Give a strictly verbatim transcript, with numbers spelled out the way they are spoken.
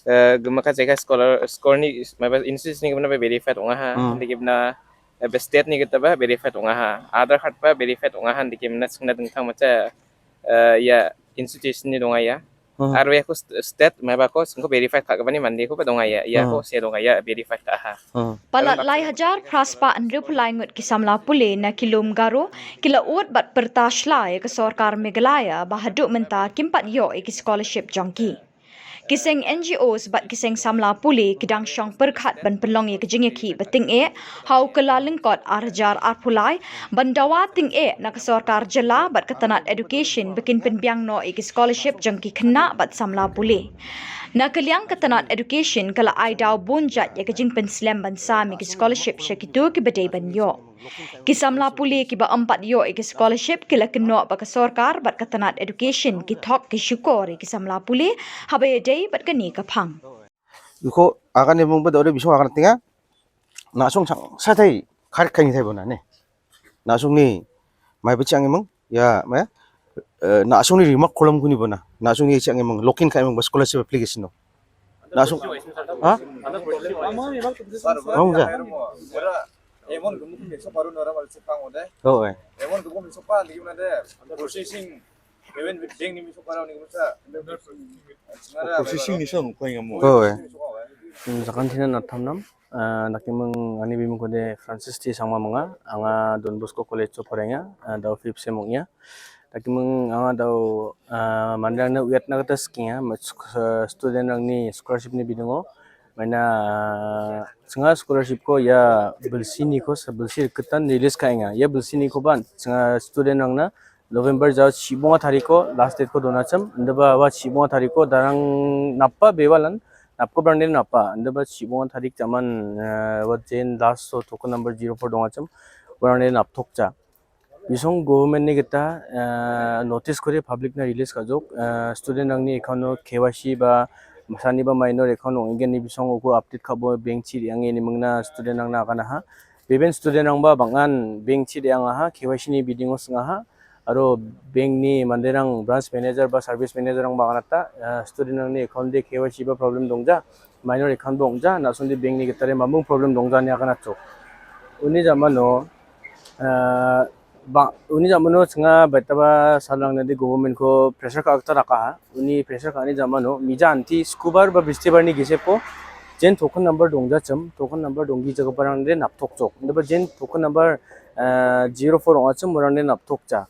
eh, gumaka jaka scholar, scholar ni, maba institution ni gumna ba verified ong ha, Hmm. dikimna, eh, ba state ni kita ba verified ong ha, Aadhaar card ba verified ong ha, dikimna singna dingthang macha, eh, ya institution ni dong ya. Hmm. Arwe ko st-, state maba ko singko verified ka kabani mandi ko ba dong ya, ya ko Hmm. se dong ya verified ka ha. Hmm. Palat lai hajar phra spah hynriew phew lai ngut ki samla pule na ki lum Garo ki la ud bad pyrta shlai ka sorkar Meghalaya ba haduh mynta kim pat ïoh ïa ki scholarship jong ki. Ki seng N G Os bad ki seng samla pule ki dang shong pyrkhat ban pynlong ïa ka jingïakhih ba tyngeh ha u Kyllalyngkot ar hajar arphew lai ban dawa tyngeh na ka sorkar jylla bad ka tnat education ba kin pynbiang noh ïa ki scholarship jong ki khynnah bad samla pule. Na ka liang ka tnat education ka la ai daw bun jait ïa ka jingpynslem ban sam ïa ki scholarship sha kito kiba dei ban ïoh. Ki samla pule kiba ym pat ïoh ïa ki scholarship ki la kynnoh ba ka sorkar bad ka tnat education ki thok ki shukor ïa ki samla pule haba ïadei bad kane ka phang. Iko akan ni mung ba dore biso akan tinga. Na sung sang sa thai kar kai ni thai bona ne. Na sung ni mai ba chiang mung ya mai. Eh, na sung ni remark column kuni bona. Na sung ni chiang mung lokin kai mung ba scholarship application no. Na sung ha? Ong ja. এমন কোনো কিছু পারো না, আমার কাছে পাও দেয়। Oh, eh. এমন কোনো কিছু পা লিখে না দেয়। প্রসেসিং, পেমেন্ট ব্যাংক নিয়ে কিছু পারো নি, কোনো processing ni song ko ing mo. Oh, eh. Hmm, sakan thina na thamnam. Ah, naki mung ani bimung ko de Francis T Sangma manga, anga Don Bosco College cho pharenga, ah, dau fifth sem ong ya. Naki mung anga dau, ah, mandang na uyat na kata skinga, student rang ni scholarship ni bidungo. Maina, ah, sanga scholarship ko ya belsi ni ko sa belsi ketan release ka inga. Ya belsi ni ko ban sanga student rang na November jaw chibonga tariko last date ko dona cham. Ndaba wa chibonga tariko darang napa bewalan napko brande napa. Ndaba chibonga tarik jaman, eh, wa jen last so token number zero four donga cham. Brande nap thok cha. Bisong government ni kita, eh, notice kore public na release ka jok, eh, student rang ni account no K Y C ba masani ba minor account no ingen ni bisong uko update ka bo bank chi yang ni mengna student rang na kana ha. Beben student rang ba bangan bank chi yang ha, K Y C ni biding os nga ha. Aro bank ni manderang branch manager ba service manager rang ba nganata, eh, student rang ni account de K Y C ba problem dongja, minor account ba ongja, na sundi bank ni kitare mamung problem dongja ni akan acho. Uni jamano, eh, ba, uni jamano chenga baita ba salang nadi government ko pressure ka akta raka ha. Uni pressure ka ani jamano, mija anti skubar ba bistibar ni gise po, jen token number dongja chem, token number donggi jaga parang de nap thok chok. Ndaba jen token number, eh, zero four ong achem, orang de nap thok cha.